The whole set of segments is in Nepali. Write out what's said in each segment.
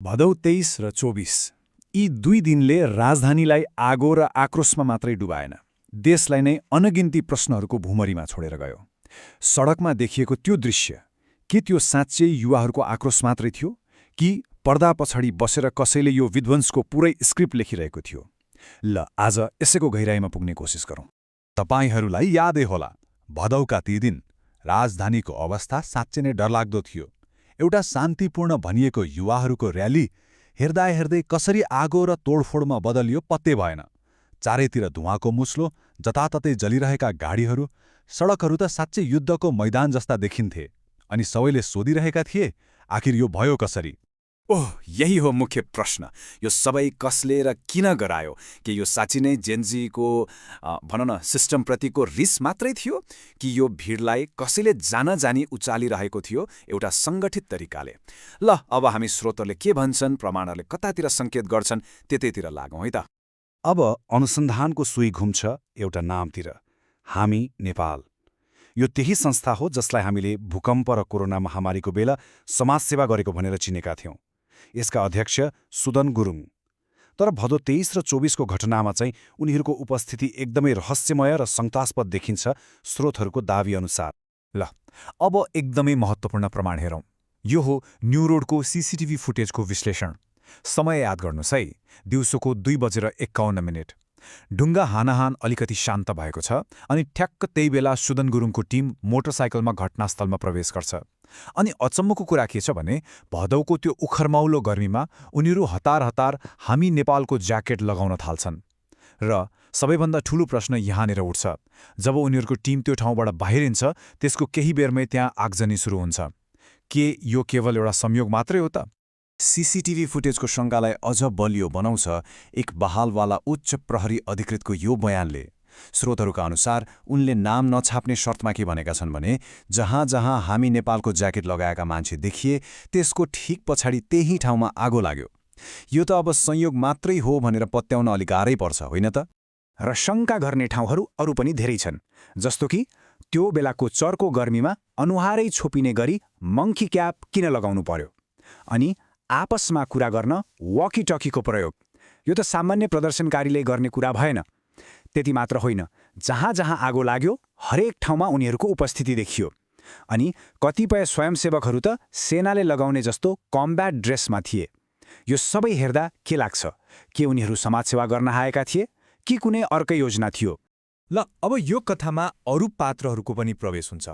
भदौ 23 र 24 यी 2 दिनले राजधानीलाई आगो र आक्रोशमा मात्रै डुबाएन, देशलाई नै अनगिन्ती प्रश्नहरूको भुमरीमा छोडेर गयो। सडकमा देखिएको त्यो दृश्य, के त्यो साँच्चै युवाहरूको आक्रोश मात्रै थियो, कि पर्दा पछाडि बसेर कसैले यो विध्वंसको पुरै स्क्रिप्ट लेखिरहेको थियो? ल आज यसैको गहिराईमा पुग्ने कोसिस गरौँ। तपाईहरूलाई यादै होला, भदौका ती दिन राजधानीको अवस्था साँच्चै नै डरलाग्दो थियो। एउटा शान्तिपूर्ण भनिएको युवाहरूको र्याली हेर्दै कसरी आगो र तोडफोडमा बदलियो पत्तै भएन। चारैतिर धुवाँको मुस्लो, जताततै जलिरहेका गाडीहरू, सडकहरू त साँच्चै युद्धको मैदान जस्ता देखिन्थे। अनि सबैले सोधिरहेका थिए, आखिर यो भयो कसरी? ओह, यही हो मुख्य प्रश्न। यो सबै कसले र किन गरायो? कि यो साँच्चै नै जेनजीको भनौँ न सिस्टमप्रतिको रिस मात्रै थियो, कि यो भिडलाई कसैले जानी उचालिरहेको थियो एउटा सङ्गठित तरिकाले? ल अब हामी स्रोतहरूले के भन्छन्, प्रमाणहरूले कतातिर सङ्केत गर्छन्, त्यतैतिर लागौँ है त। अब अनुसन्धानको सुई घुम्छ एउटा नामतिर, हामी नेपाल। यो त्यही संस्था हो जसलाई हामीले भूकम्प र कोरोना महामारीको बेला समाजसेवा गरेको भनेर चिनेका थियौँ। यसका अध्यक्ष सुदन गुरुङ। तर भदौ 23 र 24 को घटनामा चाहिँ उनीहरूको उपस्थिति एकदमै रहस्यमय र शङ्कास्पद देखिन्छ, स्रोतहरूको दावी अनुसार। ल अब एकदमै महत्त्वपूर्ण प्रमाण हेरौँ। यो हो न्यू रोडको सीसीटीभी फुटेजको विश्लेषण। समय याद गर्नुहोस् है, दिउँसोको 2:51। ढुङ्गा हानाहान अलिकति शान्त भएको छ, अनि ठ्याक्क त्यही बेला सुदन गुरुङको टिम मोटरसाइकलमा घटनास्थलमा प्रवेश गर्छ। अनि अचम्मको कुरा के छ भने, भदौको त्यो उखरमौलो गर्मीमा उनीहरू हतार हामी नेपालको ज्याकेट लगाउन थाल्छन्। र सबैभन्दा ठूलो प्रश्न यहाँनिर उठ्छ, जब उनीहरूको टिम त्यो ठाउँबाट बाहिरिन्छ, त्यसको केही बेरमै त्यहाँ आगजनी सुरु हुन्छ। के यो केवल एउटा संयोग मात्रै हो त? सीसीटीभी फुटेजको शङ्कालाई अझ बलियो बनाउँछ एक बहालवाला उच्च प्रहरी अधिकृतको यो बयानले। स्रोतहरूका अनुसार उनले नाम नछाप्ने शर्तमा के भनेका छन् भने, जहाँ हामी नेपालको ज्याकेट लगाएका मान्छे देखिए, त्यसको ठिक पछाडि त्यही ठाउँमा आगो लाग्यो। यो त अब संयोग मात्रै हो भनेर पत्याउन अलि गाह्रै पर्छ, होइन त? र शङ्का गर्ने ठाउँहरू अरू पनि धेरै छन्, जस्तो कि त्यो बेलाको चर्को गर्मीमा अनुहारै छोपिने गरी मङ्की क्याप किन लगाउनु पर्यो? अनि आपसमा कुरा गर्न वकी-टकीको प्रयोग, यो त सामान्य प्रदर्शनकारीले गर्ने कुरा भएन। त्यति मात्र होइन, जहाँ आगो लाग्यो हरेक ठाउँमा उनीहरूको उपस्थिति देखियो। अनि कतिपय स्वयंसेवकहरू त सेनाले लगाउने जस्तो कम्ब्याट ड्रेसमा थिए। यो सबै हेर्दा के लाग्छ? के उनीहरू समाजसेवा गर्न आएका थिए, कि कुनै अर्कै योजना थियो? ल अब यो कथामा अरू पात्रहरूको पनि प्रवेश हुन्छ।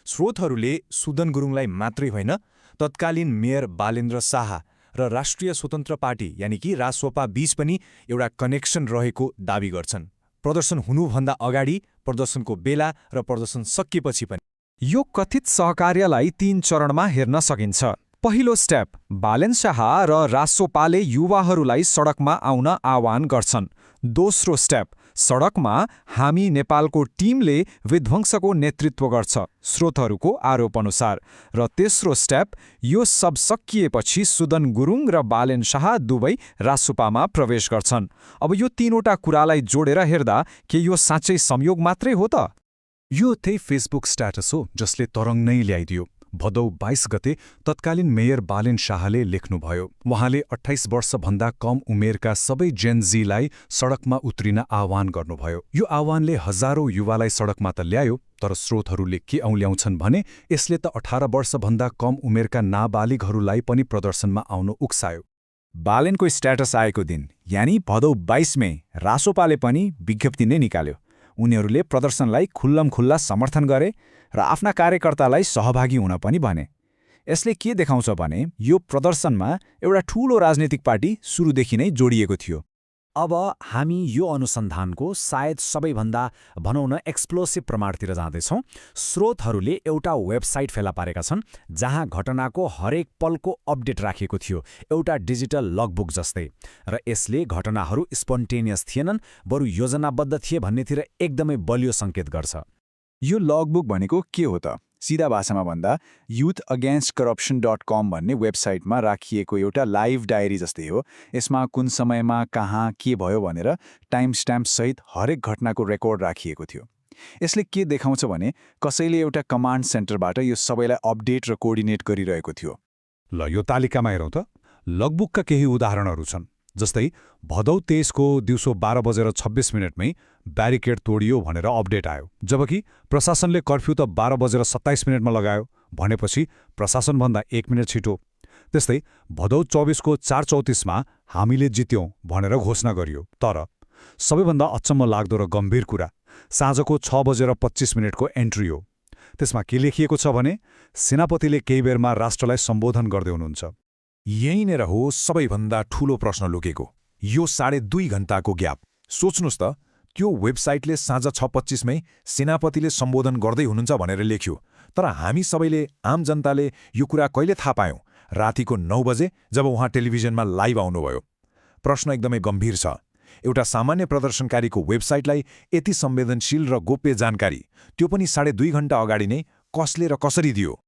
स्रोतहरूले सुदन गुरुङलाई मात्रै होइन, तत्कालीन मेयर बालेन्द्र शाह र राष्ट्रिय स्वतन्त्र पार्टी यानि कि रासोपा बीच पनि एउटा कनेक्सन रहेको दावी गर्छन्। प्रदर्शन हुनुभन्दा अगाडि, प्रदर्शनको बेला र प्रदर्शन सकिएपछि पनि। यो कथित सहकार्यलाई 3 चरणमा हेर्न सकिन्छ। पहिलो स्टेप, बालेन शाह र रासोपाले युवाहरूलाई सडकमा आउन आह्वान गर्छन्। दोस्रो स्टेप, सडकमा हामी नेपालको टिमले विध्वंसको नेतृत्व गर्छ, स्रोतहरूको आरोप अनुसार। र तेस्रो स्टेप, यो सब सकिएपछि सुदन गुरुङ र बालेन शाह दुवै रासोपामा प्रवेश गर्छन्। अब यो 3वटा कुरालाई जोडेर हेर्दा के यो साँच्चै संयोग मात्रै हो त? यो त्यही फेसबुक स्ट्याटस हो जसले तरङ नै ल्याइदियो। भदौ 22 गते तत्कालीन मेयर बालेन शाहले लेख्नुभयो, उहाँले 28 वर्षभन्दा कम उमेरका सबै जेनजीलाई सडकमा उत्रिन आह्वान गर्नुभयो। यो आह्वानले हजारौं युवालाई सडकमा त ल्यायो, तर स्रोतहरूले के औल्याउँछन् भने यसले त 18 वर्षभन्दा कम उमेरका नाबालिगहरूलाई पनि प्रदर्शनमा आउनु उक्सायो। बालेनको स्ट्याटस आएको दिन, यानि भदौ 22 मे, रासोपाले पनि विज्ञप्ति नै निकाल्यो। उनीहरूले प्रदर्शनलाई खुल्लमखुल्ला समर्थन गरे र आफ्ना कार्यकर्तालाई सहभागी हुन पनि भने। यसले के देखाउँछ भने, यो प्रदर्शनमा एउटा ठूलो राजनीतिक पार्टी सुरुदेखि नै जोडिएको थियो। अब हामी यो अनुसन्धानको सायद सबैभन्दा भनौँ न एक्सप्लोसिभ प्रमाणतिर जाँदैछौँ। स्रोतहरूले एउटा वेबसाइट फेला पारेका छन् जहाँ घटनाको हरेक पलको अपडेट राखिएको थियो, एउटा डिजिटल लगबुक जस्तै। र यसले घटनाहरू स्पोन्टेनियस थिएनन्, बरु योजनाबद्ध थिए भन्नेतिर एकदमै बलियो सङ्केत गर्छ। यो लगबुक भनेको के हो त? सिधा भाषामा भन्दा youthagainstcorruption.com भन्ने वेबसाइटमा राखिएको एउटा लाइभ डायरी जस्तै हो। यसमा कुन समयमा कहाँ के भयो भनेर टाइम स्ट्याम्प सहित हरेक घटनाको रेकर्ड राखिएको थियो। यसले के देखाउँछ भने, कसैले एउटा कमान्ड सेन्टरबाट यो सबैलाई अपडेट र कोर्डिनेट गरिरहेको थियो। ल यो तालिकामा हेरौँ त। लगबुकका केही उदाहरणहरू छन्। जस्तै भदौ 23 को दिउँसो 12:26 ब्यारिकेड तोडियो भनेर अपडेट आयो, जबकि प्रशासनले कर्फ्यू त 12:27 लगायो भनेपछि प्रशासनभन्दा 1 मिनेट छिटो। त्यस्तै भदौ 24 को 4:34 हामीले जित्यौं भनेर घोषणा गरियो। तर सबैभन्दा अचम्म लाग्दो र गम्भीर कुरा साँझको 6:25 को एन्ट्री हो। त्यसमा के लेखिएको छ भने सेनापतिले केही बेरमा राष्ट्रलाई सम्बोधन गर्दै हुनुहुन्छ। यहीँनिर हो सबैभन्दा ठूलो प्रश्न लुकेको, यो 2.5 घण्टाको ग्याप। सोच्नुहोस् त, त्यो वेबसाइटले साँझ 6:25 सेनापतिले सम्बोधन गर्दै हुनुहुन्छ भनेर लेख्यो, तर हामी सबैले, आम जनताले यो कुरा कहिले थाहा पायौं? रातिको 9 बजे जब उहाँ टेलिभिजनमा लाइभ आउनुभयो। प्रश्न एकदमै गम्भीर छ। एउटा सामान्य प्रदर्शनकारीको वेबसाइटलाई यति संवेदनशील र गोप्य जानकारी, त्यो पनि 2.5 घण्टा अगाडि नै कसले र कसरी दियो?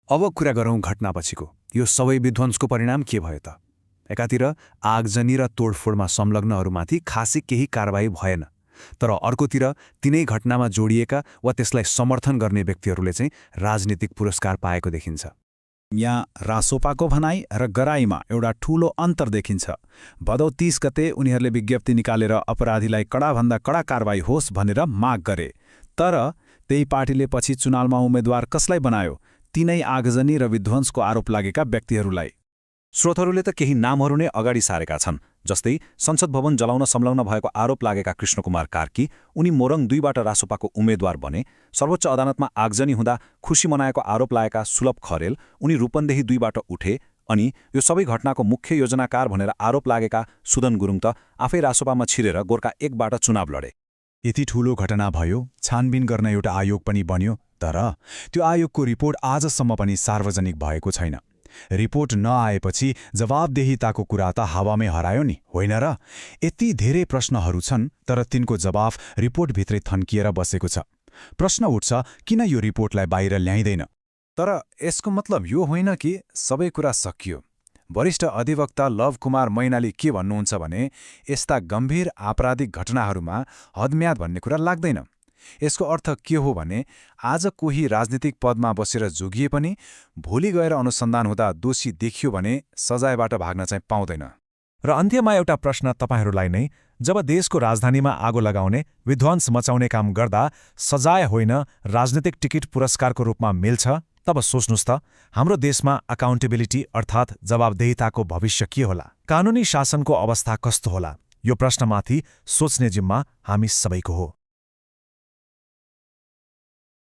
अब कुरा गरौँ घटनापछिको। यो सबै विध्वंसको परिणाम के भयो त? एकातिर आगजनी र तोडफोडमा संलग्नहरूमाथि खासै केही कारबाही भएन, तर अर्कोतिर तिनै घटनामा जोडिएका वा त्यसलाई समर्थन गर्ने व्यक्तिहरूले चाहिँ राजनीतिक पुरस्कार पाएको देखिन्छ। यहाँ रासोपाको भनाई र गराईमा एउटा ठूलो अन्तर देखिन्छ। भदौ 30 गते उनीहरूले विज्ञप्ति निकालेर अपराधीलाई कडाभन्दा कडा कारबाही होस् भनेर माग गरे, तर त्यही पार्टीले पछि चुनावमा उम्मेद्वार कसलाई बनायो? तिनै आगजनी र विध्वंसको आरोप लागेका व्यक्तिहरूलाई। स्रोतहरूले त केही नामहरू नै अगाडि सारेका छन्, जस्तै संसद भवन जलाउन संलग्न भएको आरोप लागेका कृष्णकुमार कार्की, उनी मोरङ 2बाट रासोपाको उम्मेद्वार बने। सर्वोच्च अदालतमा आगजनी हुँदा खुशी मनाएको आरोप लागेका सुलभ खरेल, उनी रूपन्देही 2बाट उठे। अनि यो सबै घटनाको मुख्य योजनाकार भनेर आरोप लागेका सुदन गुरुङ त आफै रासोपामा छिरेर गोर्खा 1बाट चुनाव लडे। यति ठूलो घटना भयो, छानबिन गर्न एउटा आयोग पनि बन्यो, तर त्यो आयोगको रिपोर्ट आजसम्म पनि सार्वजनिक भएको छैन। रिपोर्ट नआएपछि जवाबदेहिताको कुरा त हावामै हरायो नि, होइन र? यति धेरै प्रश्नहरू छन्, तर तिनको जवाफ रिपोर्टभित्रै थन्किएर बसेको छ। प्रश्न उठ्छ, किन यो रिपोर्टलाई बाहिर ल्याइँदैन? तर यसको मतलब यो होइन कि सबै कुरा सकियो। वरिष्ठ अधिवक्ता लव कुमार मैनाली के भन्नुहुन्छ भने यस्ता गम्भीर आपराधिक घटनाहरूमा हदम्याद भन्ने कुरा लाग्दैन। यसको अर्थ के हो भने आज कोही राजनीतिक पदमा बसेर जोगिए पनि भोलि गएर अनुसन्धान हुँदा दोषी देखियो भने सजायबाट भाग्न चाहिँ पाउँदैन। र अन्त्यमा एउटा प्रश्न तपाईँहरूलाई नै, जब देशको राजधानीमा आगो लगाउने, विध्वंस मचाउने काम गर्दा सजाय होइन राजनीतिक टिकट पुरस्कारको रूपमा मिल्छ, तब सोच्नुहोस् त हाम्रो देशमा अकाउन्टेबिलिटी अर्थात् जवाबदेहिताको भविष्य के होला? कानुनी शासनको अवस्था कस्तो होला? यो प्रश्नमाथि सोच्ने जिम्मा हामी सबैको हो।